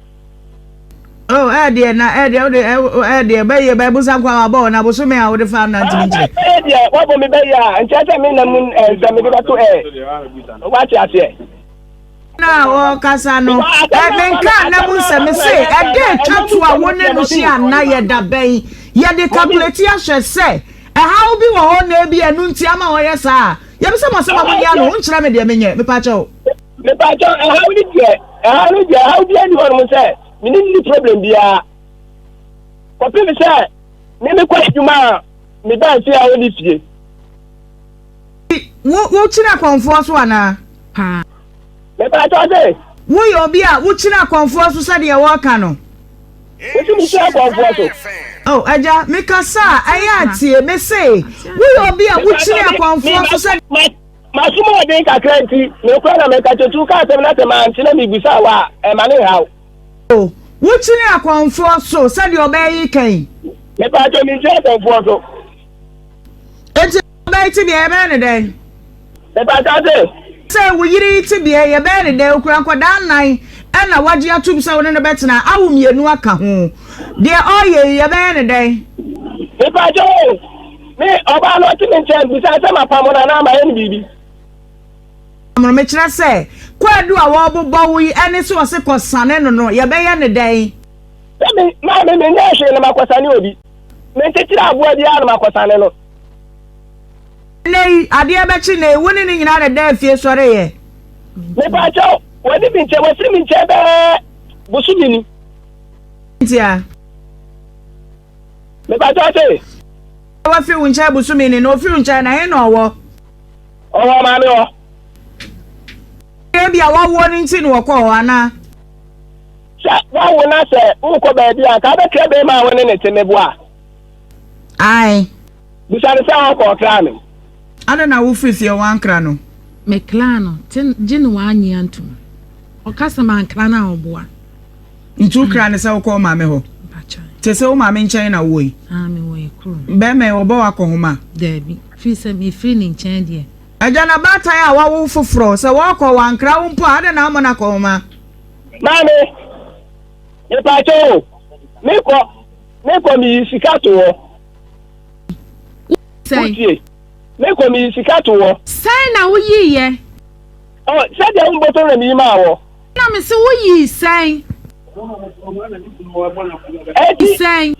Oh ɛɛ deɛ na ɛɛ deɛ wode ɛɛ deɛ bɛyɛ bɛyɛ bosa nko a wabɔ na bosome a wode fa na ntumi nkyerɛ. Bɛyɛ deɛ wabɔ me bɛyɛ a nkyerɛ sɛ me na mu nsɛm mede bɛto ɛɛ wate aseɛ. Na ɔkasa no menka nna mu nsɛm mese ɛda atwa to a wo ne no hyia nna yɛ da bɛn yɛde calculate ahwɛ sɛ ɛhaw bi wɔ hɔ na ebi ɛno nti ama ɔyɛ saa a yɛbisa mo asɛm a monni ano wonkyerɛ me deɛ menyɛ mepakyɛw. Mepakyɛw ɛhaw ne deɛ ɛhaw ne deɛ ɛhaw biara ni hɔnom sɛ me ne nni problem biara kɔpem sɛ me mekɔ adwuma a meba fie a ɔnni fie. Wo wokyini akɔmfoɔ so anaa? Paa. Mepakyɛw se. Woyɛ obi a wokyini akɔmfoɔ so sɛdeɛ wɔka no? Mese mekyini akɔmfoɔ so. Oh, agya, mekasa a, ɛyɛ a tie. Mese, woyɛ obi a wokyini akɔmfoɔ so sɛ. M'aso mu ɔden kakra nti, nokorɛ na meka kyerɛ, nti woka asɛm na sɛ mante na mebisa wo a, ɛmma ne nhaw. Oh, wokyini akɔmfoɔ so sɛdeɛ ɔbaa yi ka yi? Mepakyɛw, menkyini akɔmfoɔ so. Enti ɔbaa yi tebea yɛbɛyɛ no dɛn? Mepakyɛw se. Sɛ wo yere yi tebea yɛbɛyɛ no dɛn? Okura nkwadaa nnan ɛna wagye atum sɛ wo ne no bɛtena, awo mmienu aka ho. Deɛ ɔreyɛ yi yɛbɛyɛ no dɛn? Mepakyɛw o, me ɔbaa no ɔte me nkyɛn bisa sɛ mapamo no anaa mayɛ no biribi. Mekyerɛ sɛ. Kwaadu a wɔrebobɔ wo yi ɛne sɛ ɔse kɔsane no no, yɛbɛyɛ no dɛn? Sɛ me, maame, menyɛɛ hwee na makɔsane obi. Menkyekyere aboa biara na makɔsane no. Nnɛ yi, adeɛ bɛkye nnɛ yi, wo ne no nyinaa na ɛda afie sɔreeɛ. Mepaakyɛw, wadi me nkyɛn, wafiri me nkyɛn bɛɛ bosome ni. Ntia. Mepaakyɛw se. Wafiri wo nkyɛn bosome ni, na ofiri wo nkyɛn na he na ɔwɔ? Ɔwɔ maame hɔ. Ebia wawoɔ no nti na wɔkɔɔ hɔ anaa? Sɛ wawo na sɛ wokɔ baabi a, nka wobɛkra bɛrima a wo ne ne te meboa. Ae. Bisa no sɛ ɔkɔ ɔkra no. Adɛn na wofiri fie woankra no? Mekraa no, te gye no wannye antom. Ɔka sɛ mankra no a ɔboa. Nti wokraa no sɛ wokɔ wo maame hɔ? Mpakyɛw. Te sɛ wo maame nkyɛn na wowɔ yi? Ah, mewɔ yɛ kurom. Bɛrima yi ɔbɔ wo akɔnhoma? Daabi, firi sɛ mefiri ne nkyɛn deɛ. Agya na baatan a wawo foforɔ, sɛ wɔrekɔ wankra wo mpo a, adɛn na wommɔ no akɔnhoma? Maame, mepaakyɛw o, mekɔ, mekɔ meyi sika to hɔ. Sɛn? Wotie, mekɔ meyi sika to hɔ. Sɛn na woyiiɛ? Ɔ, sɛdeɛ wo mbɔtɔ na meyi maa wɔ. Na mese woyii sɛn? Eti. Sɛn?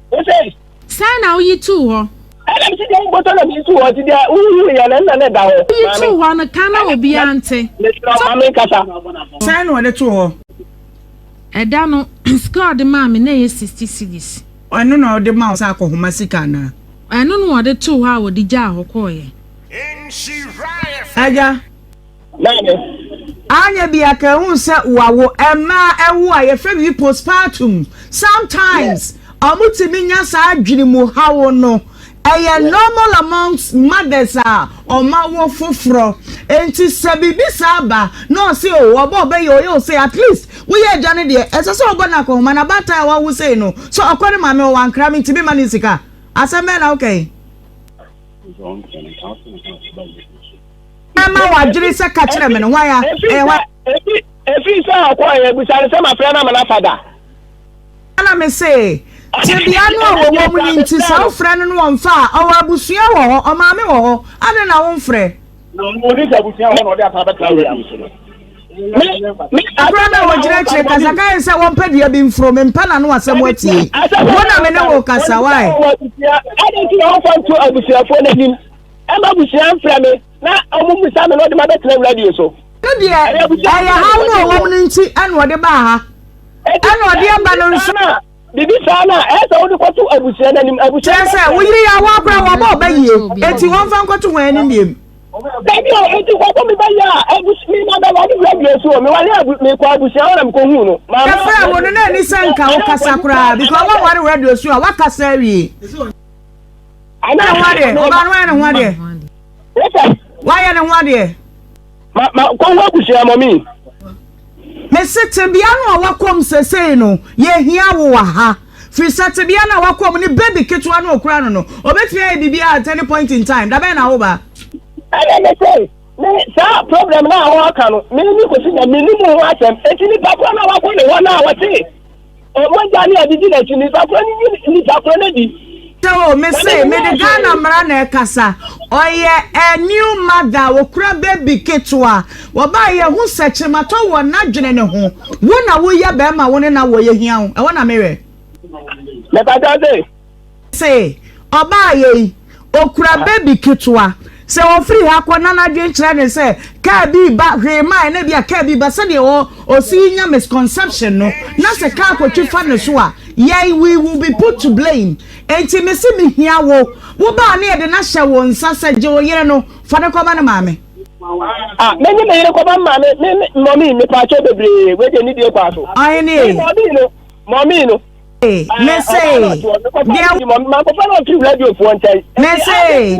Wose. Sɛn na woyi too hɔ? Ɛna mese deɛ wo mbɔtɔ na meyi too hɔ, nti deɛ wohuhuiɛ no ɛnna na ɛda hɔ. Woyi too hɔ no, ka na obiara nte. Mesrɛ wo, ma menkasa. Sɛn na ɔde too hɔ? Ɛda no, sika a ɔde maa me na ɛyɛ 60 cedis. Ɛno na ɔde maa wo sɛ akɔhoma sika anaa? Ɛno na ɔde too hɔ a ɔde gyaa hɔ kɔeɛ. Agya. Maame. Anyɛ bi a ka ehu sɛ wawo. Mmaa ɛwo a yɛfrɛ biribi postpartum. Sometimes ɔmo tumi nya saa adwene mu haw no. Ɛyɛ normal amongst mothers a ɔmo awo foforɔ. Enti sɛ biribi saa ba na ɔse oh ɔbɔ ɔbɛ yɛ ɔyɛ ose at least woyɛ agya no deɛ ɛsɛ sɛ ɔbɔ no akɔnhoma na abaatan a wawo sei no sɛ ɔkɔ ne maame hɔ wankra me ntumi mma no sika. Asɛm bɛn na woka yi? Ɛma wadwene sɛ ka kyerɛ me no hwan a ɛyɛ hwan. Ɛfiri sɛ ɔkɔeɛ bisa no sɛ mafrɛ no ama no afa da. Ɛna me se tebea no a wɔwɔ mu no nti sɛ wofrɛ no no ɔmfa a ɔwɔ abusua wɔ hɔ ɔmaame wɔ hɔ adɛn na womfrɛ. Akora no a wɔgyina akyire kasa ka yɛ sɛ wɔmpɛ dua bi mforo mempɛ n'ano asɛm atie wo na me ne wo kasa wae. Adɛn nti na wɔmfa nto abusuafoɔ no anim ɛma abusua mfrɛ me na wɔn mmisa me na wɔde ma bɛtena radio so. No deɛ ɛyɛ haw no a wɔm no nti ɛna ɔde baa ha ɛna ɔde aba no nso. Biribi saa no a ɛyɛ sɛ wode kɔto abusua no anim. Abusua Kyerɛ sɛ wo yere yɛ awoɔ koraa wɔbɔ ɔba yie enti wɔmfa nkɔto wɔn anim biem. Dabi o, enti kɔkɔ mi ba yɛ a abus mi ma bɛ wale radio so o, mi wale abu mi kɔ abusua hɔ na mi kɔ hu no. Yɛfrɛ wo no na ani sɛ nka wo kasa koraa because wɔnware radio so a wakasa awie. Ana ne ho adeɛ ɔbaa no wayɛ ne ho adeɛ. Wayɛ ne ho adeɛ. Ma ma kɔ hu abusua mɔmi. Mese tebea no a wakɔm sesei no yɛhia wo wɔ ha firi sɛ tebea no a wakɔm ne baby ketewa no okura no no obetumi ayɛ biribiara at any point in time da bɛn na wo ba. Ɛna me se me saa problem no a wɔka no me ne kɔsi na me nim ho asɛm eti nipa korɔ no a wakɔ ne hɔ no a wɔte mogya ne ade di n'akyi nipa korɔ no yi nipa korɔ no di. Sɛ o me se mede Ghana mmara na ɛkasa ɔyɛ a new mother okura baby ketewa wɔbaa yɛhu sɛ kyematɔ wɔ n'adwene ne ho wo na woyɛ bɛrima wo ne na wɔ yɛhia wo ɛhɔ na mewɛ. Mepatɔ se. Se ɔbaayɛ yi okura baby ketewa sɛ ɔfiri ha kɔ na n'adwene kyerɛ ne sɛ kaa bi ba hwee maa na bi a kaa bi ba sɛdeɛ ɔ ɔsi nya misconception no na sɛ kaa kɔtwi fa ne so a yɛn we will be put to blame enti me se mehia wo wo baa ne yɛde no ahyɛ wo nsa sɛ gye wo yere no fa no kɔma ne maame. Ah, me nye me yere kɔma maame me me mɔmi mepaakyɛw bebree wei deɛ ne die kɔ aso. Ɔhene. Me mɔmi no mɔmi no. Mese, deɛ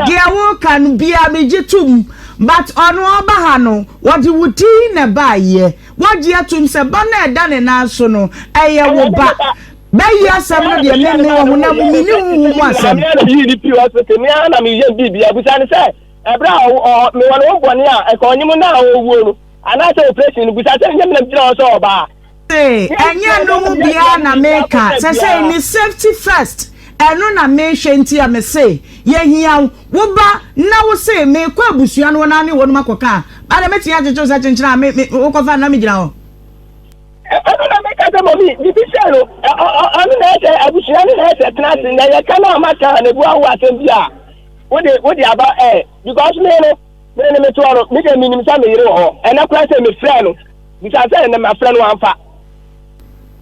deɛ woka no bia megye tom but ɔno ɔba ha no wɔde wo din na ɛbaayɛ wagye atom sɛ ba no ɛda ne nan so no ɛyɛ wo ba bɛyi asɛm no deɛ meme wɔ honam mu menni honhom mu asɛm. Ɛberɛ a mewɔ ne ho bɔne a ɛka ɔnyem no a ɔwuo no anaasɛ operation no busa sɛ nyɛ menam gyina hɔ sɛ ɔbaa. Se ɛnyɛ no mu biara na meka sɛsɛi ne safety first. Ɛno na mehwɛ nti a mese yɛhia wo. Wo ba na wo se mekɔ abusua no hɔ na ne wɔnom akɔka a, ada mɛtumi akyekye wo sɛ kyenkyene a me me wokɔfa no na megyina hɔ. Ɛno na meka sɛ mɔmi biribi sɛ no ɔno na ɛsɛ abusua no na ɛsɛ tena ase na yɛka no a maka a na ebu awo asɛm bi a wode wode aba ɛ because me no me ne me toɔ no me deɛ menim sɛ me yere wɔ hɔ ɛnɛ koraa sɛ mefrɛ no bisa sɛ ɛnɛ mafrɛ no amfa.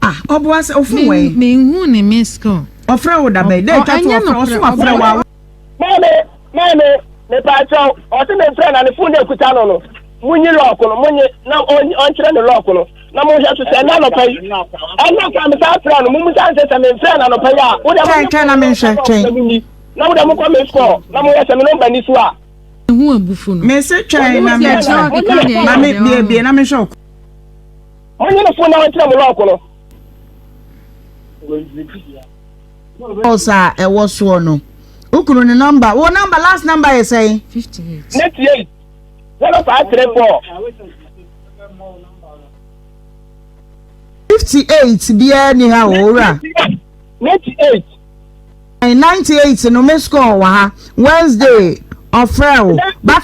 Ah, ɔboa sɛ ɔfon wɛn. Menhu ne miss call. Ɔfrɛ wo dabɛn dɛ etwa to ɔfrɛ ɔso wafrɛ wo a. Maame, maame, mepaakyɛw, ɔse memfrɛ na ne fon na ekuta no no, munyi lɔɔko no, munye na ɔnkyerɛ ne lɔɔko no, na monhwɛ so sɛ ɛnɛ anɔpa yi, ɛnɛ koraa mesan frɛ no, mummusa no sɛ sɛ memfrɛ no anɔpa yi a, wo deɛ Twɛn, twɛn na menhwɛ, twɛn. na munyi, na mo deɛ monkɔ miss call, na monhwɛ sɛ me nɔmba ni so a. Ehu abufu no. Mese twɛn na menhwɛ, ma me bie bie na menhwɛ wo. Monye ne fon na ɔnkyerɛ mo lɔɔko no. Calls a ɛwɔ soɔ no. Wo kunu ne number, wo number last number yɛ sɛn? 58. 98 0534. 58 biara ni ha o owura. 98. 98 no me score wɔ ha Wednesday ɔfrɛ wo back. Back.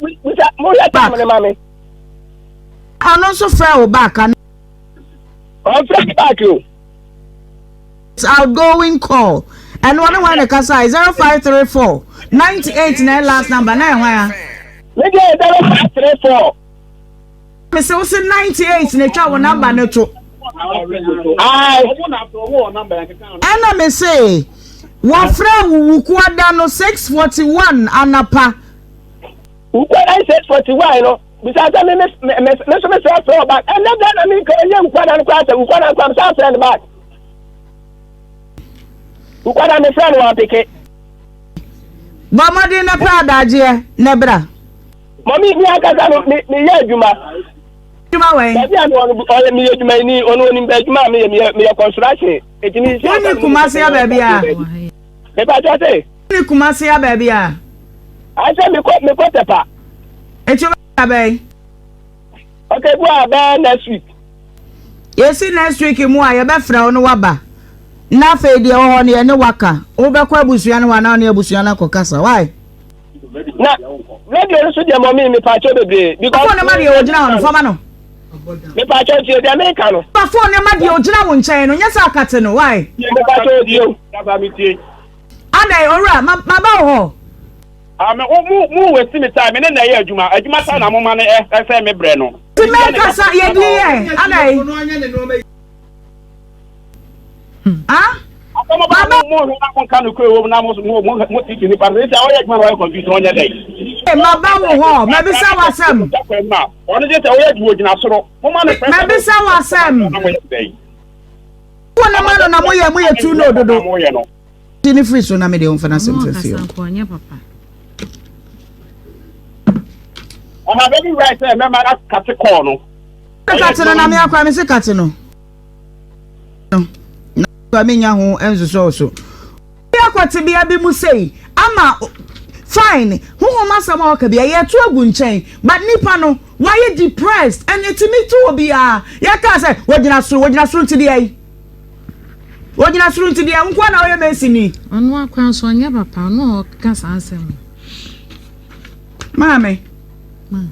Ɔno nso frɛ wo back. Ɔfrɛ me back o. Outgoing call. Ɛno ɔne hwan na ɛkasae? 0534 98 na last number na ɛhwan a? Me deɛ 0534. Me se wo se 98 na etwa wo number no to. Ɛna me se wɔfrɛ wo Wukuada no 6:41 anapa. Wukuada 6:41 no. Bisa sɛ me me me me nso me sɛ frɛ ɔba ɛnɛ dɛ na me nka ɛnyɛ nkwada no koraa sɛ nkwada no koraa me san frɛ no back nkwada me frɛ no wɔn peke. Bɔ mmɔden na pɛ adagyeɛ na bra. Mɔmi mi ankasa no me me yɛ adwuma. Adwuma wɛn. Baabi a mi wɔ no ɔyɛ mi yɛ adwuma ni ɔno onim bɛ adwuma a mi yɛ mi yɛ mi yɛ construction eti mi. Wọ́n ní Kumasi a baabi a. Mepɛ atwa se. Wọ́n ní Kumasi a baabi a. Asɛ mekɔ mekɔ Tɛpa. Eti Da bɛn? Okay, bu a bɛyɛ next week. Yɛsi next week mu a yɛbɛfrɛ wo no waba. Na afei deɛ ɛwɔ hɔ no yɛne waka. Wobɛkɔ abusua no hɔ anaa wo ne abusua no akɔkasa. Why? Na radio no so deɛ mɔmi mepaakyɛw bebree. Because phone no ma deɛ ogyina hɔ no fa ma no. Mepaakyɛw tie deɛ meka no. Fa phone no ma deɛ ogyina wo nkyɛn no nyɛ sɛ akate no. Why? Mepaakyɛw tie o. Adɛn owura ma maba wo hɔ. Ah me wo mo mo waste me time me ne na ɛyɛ adwuma adwuma saa na mo ma no ɛ ɛsɛ me brɛ no. Ti mɛ kasa yɛ di yɛ adɛn. Ah. Asɛm ba mo mo hwɛ na mo nka no kure wɔ mu na mo mo mo mo titi nipa no sɛ ɔyɛ adwuma na ɔyɛ confuse na ɔnyɛ dɛ. Maba wo hɔ mɛbisa wo asɛm. Ɔno gye sɛ ɔyɛ adwuma ogyina soro mo ma no pressure. Mɛbisa wo asɛm. Wo ne ma no na mo yɛ mo yɛ tu no dodo. Ti ne firi so na me deɛ ɔmfa n'asɛm Ɔno mfa fie ɔkasa hɔ. nko ɔnyɛ papa. Ɔha bɛ bi right sɛ mɛma na kate kɔɔ no. Kate no na me akora me se kate no. Na akora me nya ho nsosɔ so. Bi akɔ tebea bi mu sei ama fine honhom asɛm a ɔka bi a yɛto agu nkyɛn but nipa no wayɛ depressed and ɛtumi to obiara yɛka sɛ wɔgyina soro wɔgyina soro nti deɛ yi. Ogyina soro nti deɛ nkoa na ɔyɛ mason ni. Ɔno akora nso ɔnyɛ papa ɔno a ɔkeka saa nsɛm no. Maame,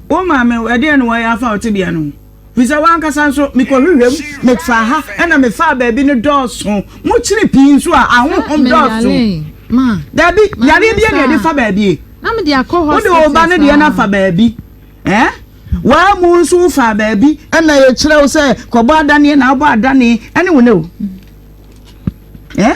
wo maame ɛdeɛn na wɔyɛ afa wo tebea no ho? Firi sɛ w'ankasa nso mekɔhwehwɛ mu, mefaa ha ɛna mefaa baabi no dɔɔso. Mokyere pii nso a ahonhom dɔɔso. Dabi, yareɛ bia na yɛde fa baabi. Wode wo ba no deɛ no afa baabi. Eh? W'amu nso wofaa baabi ɛna yɛkyerɛ wo sɛ kɔbɔ adaneɛ na wobɔ adane ɛne wo ne o. Eh?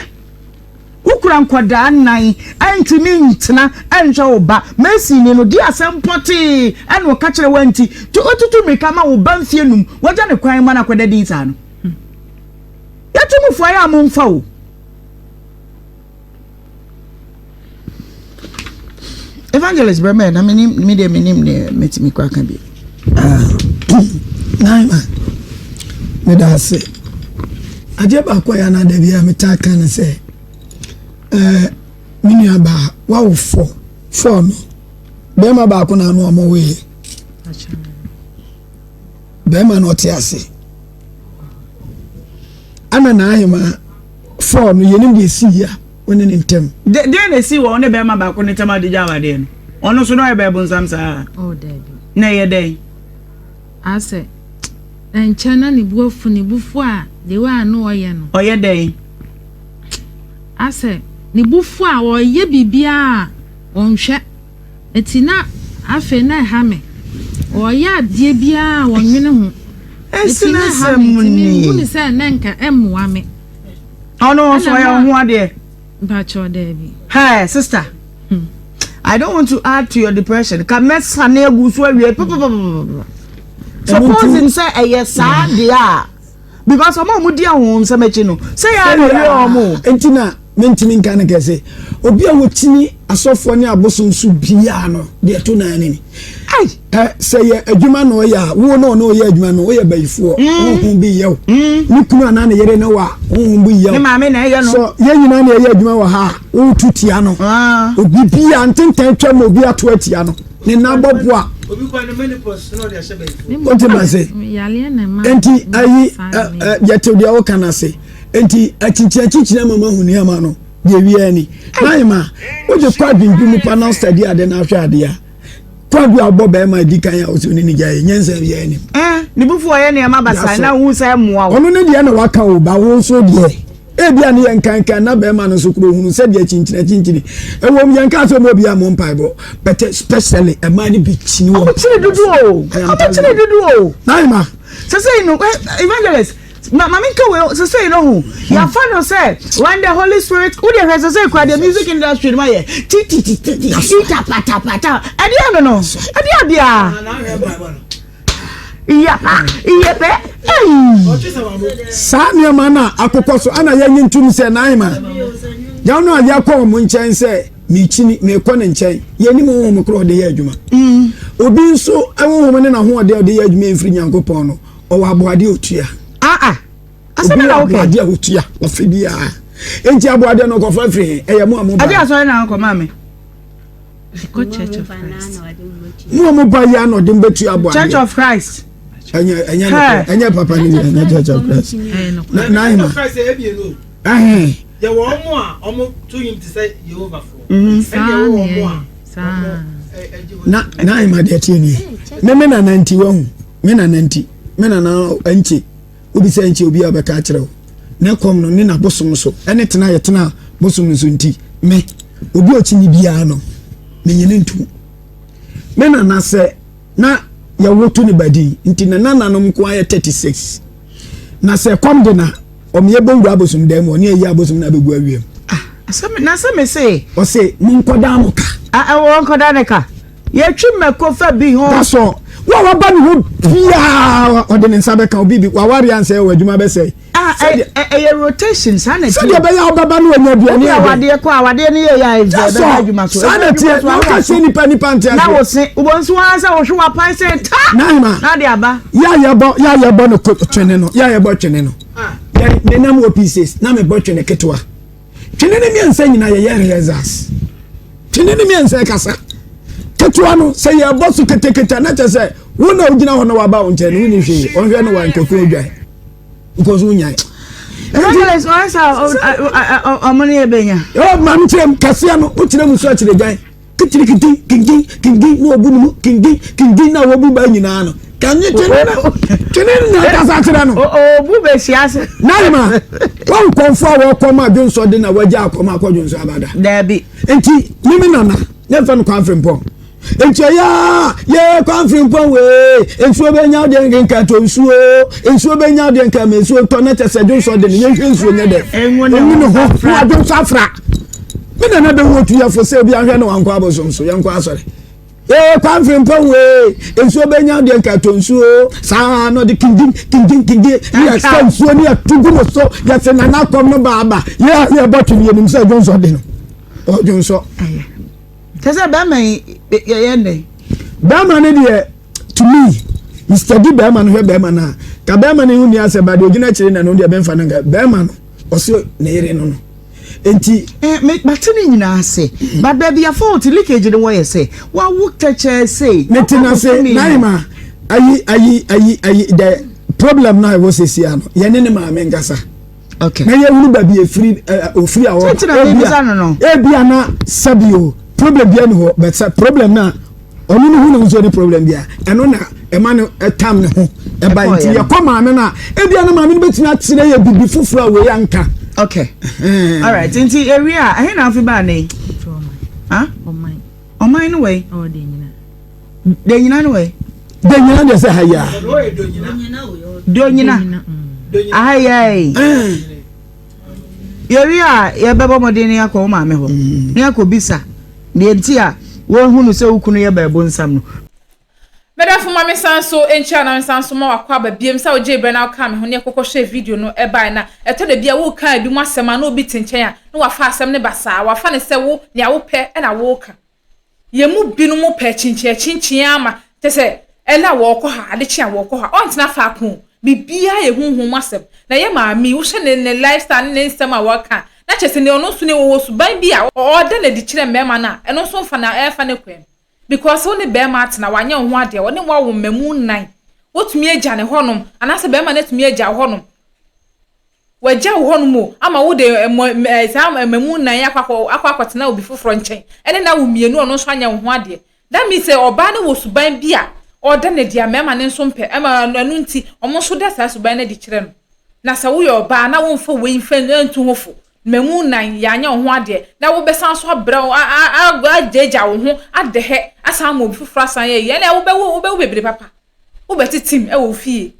Wokura nkwadaa nnan ɛntumi ntena ɛnhwɛ wo ba Mercy ni no di asɛm pɔtee ɛna ɔka kyerɛ wo anti to otutu mmirika ma wo ba mfie num wagya ne kwan ma no akɔda din saa no. Yɛto mu foa yɛ a momfa o. Evangelist brɛ mɛ na menim me deɛ menim deɛ mɛtumi kɔ aka bi. Ah, Naima, meda ase. Adeɛ baako a yɛ anaa da bi a metaa ka ne sɛ, ɛɛ me nua baa wawo fɔ fɔɔ no bɛrima baako na ano ɔmo woeɛ bɛrima no ɔte ase ana n'ahema fɔɔ no yɛnim deɛ ɛsii a. wo ne ne ntam. Deɛn na ɛsii wɔ wo ne bɛrima baako no ntam a wode gyaa awadeɛ no? Ɔno nso na ɔyɛ bɛɛbonsam saa? Oh, daabi. Na ɛyɛ dɛn? Asɛ, ɛnkyɛ na ne bo afu, ne bo fu a, the way a na ɔyɛ no. Ɔyɛ dɛn? Asɛ, ne bo fu a, ɔyɛ biribiara a, ɔnhwɛ. Enti na afei na ɛha me. Ɔyɛ adeɛ biara a ɔnnwene ho. Enti na ɛha me. Nti menhu no sɛ na nka ɛmmoa me. Ɔno nso ɔyɛ wo ho adeɛ? Mpakyɛw daabi. Hey sister, I don't want to add to your depression. Ka mɛsane agu so awie papapapapa. Supposing sɛ ɛyɛ saa deɛ a. Because ɔmo a ɔmo di ahonhomsɛm akyi no, sɛ yɛ ara na ɛwie ɔmo o. Enti na mentumi nka no kɛse. Obi a wɔkyini asɔfoɔ ne abosom so biara no, deɛ ɛto nan ne ni. Ai! Ɛ, sɛ yɛ adwuma na ɔyɛ a, wo ne ɔne ɔyɛ adwuma no, woyɛ bayifoɔ, honhom bi yɛ wo. Ne kunu anaa ne yere ne wo a, honhom bi yɛ wo. Ne maame na ɛyɛ no. Sɛ yɛn nyinaa na yɛyɛ adwuma wɔ ha a, wotu tia no. Obi biara, ntentan twam ma obi ato atia no. Ne nan bɔboa. Wote ma se? Enti ayi yɛte deɛ woka no ase. Enti akyinkyini akyinkyini ama mahu nneɛma no deɛ wia ni. Na ma wode kɔ adwendwen mu pa na study ade na ahwɛ ade a. Kɔ bi a wobɔ bɛrima adi kan a wosɛ ne ne gya yɛ nyansa biara anim. Ne bufu ɔyɛ nneɛma basaa na wohu sɛ mmoa wo. Ɔno ne deɛ na waka o ba wo nso deɛ. Ebia ne yɛn kankan na bɛrima no nso koro ohunu sɛdeɛ kyinkyini akyinkyini. Ɛwom yɛn kaa sɛ ɔmo obiara mmɔ mpaebɔ but especially ɛmaa no bi kyini wɔn. Ɔmo kyini dodo o. Ɔmo kyini dodo o. Naima. Sesei no evangelist ma ma menka wei sesei no ho yɛafa no sɛ when the holy spirit wo deɛ hwɛ sesei kora deɛ music industry no ma yɛ titititi ita patapata ɛdeɛ no no ɛdeɛ adeɛ a. Iyapa, iyepɛ, ei. Saa nneɛma no a akokɔ so ana yɛnye ntom sɛ Naima yɛn no a yɛkɔ wɔn nkyɛn sɛ mekyini mekɔ ne nkyɛn yɛnim honhom korɔ ɔde yɛ adwuma mm. Obi nso honhom ne n'ahoɔden a ɔde yɛ adwuma mfiri Nyankopɔn no ɔwɔ aboadeɛ otua. Ah ah. Obi wɔ aboadeɛ a otua ɔfe biara enti aboadeɛ no ɔkɔfa firi he ɛyɛ mo a mo ba. Ade asɔre na akɔ maame. Ɛkɔ Church of Christ. Mo a mo ba yi ano ɔde mbɛtua abɔ adeɛ. Church of Christ. Ɛnyɛ ɛnyɛ nɔkɔ ɛnyɛ papa ni ɛnyɛ Church of Christ. Na na ahema. Ɛhɛn. Yɛ wɔ ɔmo a ɔmo to yim te sɛ Yehovah fo. Ɛna yɛ wɔ ɔmo a ɔmo ɛgye. Na na ahema deɛ tie nie. Me me nana nti wahu me nana nti me nana nkye. Wobisa nkyɛ obi a ɔbɛka akyerɛ wo. Ne kɔm no ne n'abosom so ne tena a yɛtena bosom no so nti, me, obi a ɔkyinyi biara no, menye no ntom. Me nana sɛ na yɛwoto ne ba din nti na nananom nko ara yɛ 36. Na sɛ kɔm de na ɔmo yɛbɛwura abosom dan mu ɔne ayi abosom no abɛgu awia mu. Ah, asɛm na sɛ me se. Ɔse monkɔdan mo ka. Ah, ɛwɔ nkɔdan ne ka. Yɛtwi mako fa bi ho. That's all. Wo a waba ne hɔ biara ɔde ne nsa bɛka obi bi waware ansɛ wɔ adwuma bɛsɛe. Ah, ɛyɛ rotation saa na ɛteɛ. Sɛdeɛ ɛbɛyɛ a wobɛba no wanya aduane Obi awadeɛ kɔ awadeɛ no yɛ yɛ a ɛbɛba adwuma so. Saa na ɛteɛ na woka kyerɛ nipa nipa nte aseɛ. Na wo se wobɔ nso ara sɛ wohwe wapan sɛ ta. Naima. Na de aba. Yɛ a yɛbɔ yɛ a yɛbɔ no twene no yɛ a yɛbɔ twene no. Yɛ nenam wɔ pieces na mebɔ twene ketewa. Twene no mmiɛnsa nyinaa yɛyɛ rehearsals. Twene no mmiɛnsa ɛkasa. Ketewa no sɛ yɛbɔ so ketekete na kyerɛ sɛ wo na wogyina hɔ na waba wo nkyɛn no wonni hwee ɔnhwɛ no wa nkɔkɔ odwan because wonyae. Evangelist ɔyɛ sɛ ɔmo ne yɛ bɛnya. Ɔ maame kyerɛ mu kɛseɛ no wokyerɛ mu so akyerɛ dwan. Kitirikiti kinkin kinkin na obu ne mu kinkin kinkin na wobu ba nyinaa no kanye twene no twene no na kasa kyerɛ no. Obu bɛsi ase. Naima wɔn nkɔmfo a wɔkɔ ma dwonsɔ de na wɔagya akɔm akɔ dwonsɔ abada. Daabi. Nti mimi nana ne nfa no kwan frimpɔn nti ɛyɛ a yɛ kwan frimpɔn wee nsuo bɛ nya deɛ nka tɔ nsuo nsuo bɛ nya deɛ nka mɛ nsuo tɔ na kyɛ sɛ dwonsɔ de no yɛnhwɛ nsuo nyɛ dɛ engu ne ho na dwonsɔ afra. Me nana bɛwu otu yɛ fo sɛ obi ahwɛ no wankɔ abosom so yɛnkɔ asɔre ee kwan mpɔn wee nsuo bɛnya deɛ nka tɔ nsuo saa na ɔde kingin kingin kingin ne yɛsɛ nsuo ne yɛto gu no so yɛsɛ nana akɔm no baaba yɛ yɛbɔ twene yɛnim sɛ dwonsɔ de no ɔdwonsɔ. Kyɛ sɛ bɛrima yi yɛyɛ ndɛ. Bɛrima no deɛ to me Mr. Di bɛrima no hwɛ bɛrima no a ka bɛrima no ho ni asɛ ba deɛ ogyina akyire na no deɛ bɛmfa no nka bɛrima no ɔsɛ ne yere no no nti. Eh, me mate ne nyinaa ase but baabi a fault leakage no wɔ yɛ sɛ wawo tɛkyɛɛ sei. Mete no ase Naima ayi ayi ayi ayi the problem no a ɛwɔ sɛsi ano yɛne ne maame nkasa. Okay. Na yɛhunu baabi efiri ɛ ofiri a ɔba. Ebia na sɛbi o problem bia ni hɔ but sɛ problem na ɔno no hu ne ho sɛ ɔne problem bia ɛno na ɛma no ɛtam ne ho ɛba nti yɛkɔ maame no a ebia na maame no bɛtumi akyerɛ yɛ bibi foforɔ a wei anka. Okay. All right. Nti ewie a ɛhe na afi baa ne yi? Ɔman no wei? De nyina no wei? De nyina deɛ sɛ ha yi a. De nyina. Aha yi a yi. Yɛwie a yɛbɛbɔ mmɔden ne akɔ wo maame hɔ. Ne akɔ bisa deɛ nti a wɔahunu sɛ wo kunu yɛ bɛɛbo nsam no. Medafo ma me san so nkyia na me san so ma wakɔ aba biem sɛ wogyee berɛ na wokaa me ho ne yɛkɔkɔ hwɛɛ video no bae na ɛtɔ da bi a woreka ebi mu asɛm a na obi te nkyɛn a na wafa asɛm no basaa wafa no sɛ wo nea wopɛ na woreka. Yɛn mu binom pɛ kyinkyin-akyinkyin ara ma kyerɛ sɛ ɛnnɛ a wɔrekɔ ha, ade kye a wɔrekɔ ha. Ɔntena faako o. Biribiara yɛ honhom mu asɛm. Na yɛn maame yi, wohwɛ ne ne lifestyle ne ne nsɛm a ɔreka a, na kyerɛ sɛ nea ɔno nso ne ɔwɔ suban bi a ɔda no adi kyerɛ mmarima no a, ɛno nso mfa na ɛmfa ne kwan mu. Because wo ne barima atena, wanyɛ wo ho adeɛ, ɔne wo awo mmamu nnan, wotumi agya ne hɔnom, anaasɛ barima no atumi agya wo hɔnom. Wagya wo hɔnom o, ama wode mmɔ ɛ saa mmamu nnan yi akɔ akɔ akɔ akɔtena obi foforɔ nkyɛn, ɛne no awo mmienu a ɔno nso anyɛ wo ho adeɛ. That means sɛ ɔbaa no wɔ suban bi a ɔda no adi a mmarima no nso mpɛ, ɛma ɛno nti wɔn nso da saa suban no adi kyerɛ no. Na sɛ woyɛ ɔbaa na womfa wei mfa ntu ho fo, mmamu nnan, yɛanyɛ wo ho adeɛ, na wobɛsan so abrɛ wo a a a agyaagyaa wo ho adɛhɛ asan ama obi foforɔ asan ayɛ yie, ɛnna wobɛwo wobɛwo bebree papa. Wobɛtetem wɔ wo fie.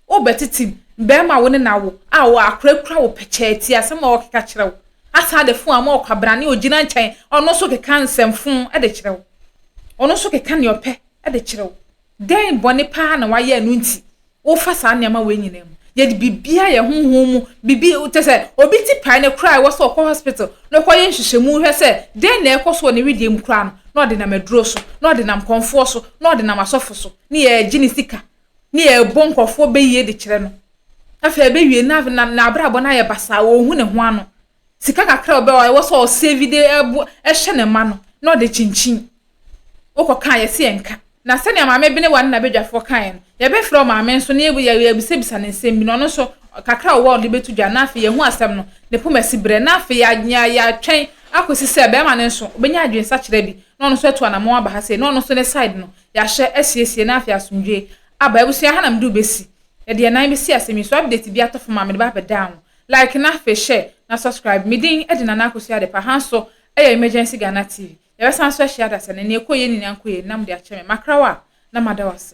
Wobɛtetem barima a wo ne no awo a wakurakura wo pɛkyɛɛ tie asɛm a ɔrekeka kyerɛ wo. Asan de fon ama ɔkwabrane a ogyina nkyɛn, ɔno nso keka nsɛmfo de kyerɛ wo. Ɔno nso keka nea ɔpɛ de kyerɛ wo. Dɛn bɔne paa na wayɛ ɛno nti wofa saa nneɛma wei nyinaa mu? Yɛde biribiara yɛ honhom mu biribi kyɛ sɛ obi ti pae no koraa ɛwɔ sɛ ɔkɔ hospital na ɔkɔyɛ nhwehwɛmu hwɛ sɛ dɛn na ɛrekɔ so wɔ ne wedeɛ mu koraa no na ɔde nam aduro so na ɔde nam kɔmfoɔ so na ɔde nam asɔfo so ne yɛregye ne sika ne yɛrebɔ nkurɔfoɔ bɛyie de kyerɛ no. Afei ɛbɛwie na na n'abrabɔ no ayɛ basaa, ɔnhu ne ho ano. Sika kakra a ɔbɛ ɛwɔ sɛ ɔsave de ɛbo ɛhyɛ ne mma no na ɔde kyinkyin. Wokɔka a yɛse yɛnka. Na sɛnea maame Benewa ne n'abadwafoɔ kaeɛ no, yɛbɛfrɛ ɔmaame nso na yɛabisabisa no nsɛm bi na ɔno nso kakra a ɔwɔ a ɔde bɛto dwa na afei yɛahu asɛm no ne poma si berɛ na afei yɛatwɛn akɔsi sɛ barima no nso ɔbɛnya adwensakyera bi na ɔno nso atu anammɔn aba ha sei na ɔno nso ne side no Yɛahyɛ, asiesie na afei asomdwoe aba. Abusua ha na mede wo besi. Yɛde yɛn nan besi asɛm yi so. Update bi atɔ fam a mede ba abɛdan wo. Like na afei share na subscribe. Me din de Nana Akosua Adepa. Ha nso yɛ Emergency Ghana TV. Yɛbɛsan nso ahyia adasa no. Nea ɛkɔ yie ne nea ankɔ yie no na mode akyɛ me. Makra wo a na mada wo ase.